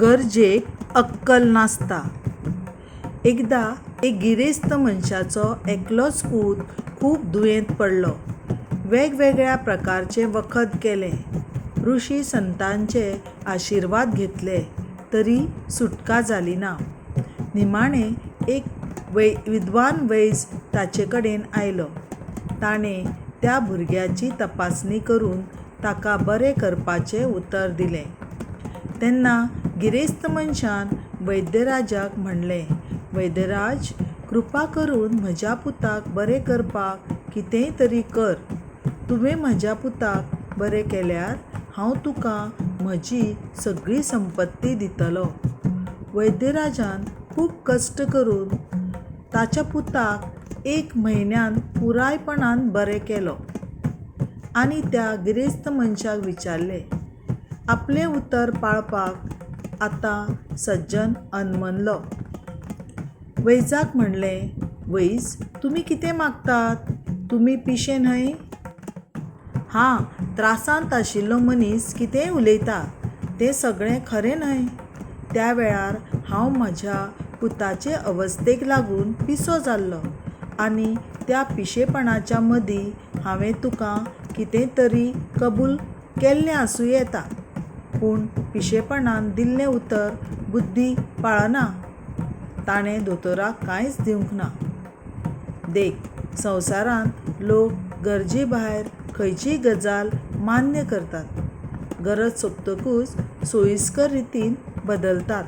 गरजेक अक्कल नासता. एकदां एक गिरेस्त मनशाचो एकलोच पूत खूब दुयेंत पडलो. वेगवेगळ्या प्रकारचें वखद केलें, ऋषी संतांचे आशिर्वाद घेतले तरी सुटका जाली ना. निमाणें एक विद्वान वैज ताचे कडेन आयलो. ताणें त्या भुरग्याची तपासणी करून ताका बरें करपाचें उतर दिलें. तेन्ना गिरेस्त मनशान वैद्यराजाक म्हणलें, वैद्यराज, कृपा करून म्हज्या पुताक बरें करपाक कितेंय तरी कर. तुवें म्हज्या पुताक बरें केल्यार हांव तुका म्हजी सगळी संपत्ती दितलों. वैद्यराजान खूब कश्ट करून ताच्या पुताक एक म्हयन्यांत पुरायपणान बरें केलो आनी त्या गिरेस्त मनशाक विचारलें, आपलें उतर पाळपाक आतां सज्जन अनमनलो. वैजाक म्हणलें, वैज, तुमी कितें मागतात? तुमी पिशे न्हय? हां, त्रासांत आशिल्लो मनीस कितेंय उलयता तें सगळें खरें न्हय. त्या वेळार हांव म्हज्या पुताचे अवस्थेक लागून पिसो जाल्लों आनी त्या पिशेपणाच्या मदीं हांवें तुका कितें तरी कबूल केल्लें आसूं येता. पूण पिशेपणान दिल्लें उतर बुद्दी पाळना. ताणें दोतोराक कांयच दिवंक ना. देख, संवसारांत लोक गरजे भायर खंयचीय गजाल मान्य करतात. गरज सोंपतकूच सोयिस्कर रितीन बदलतात.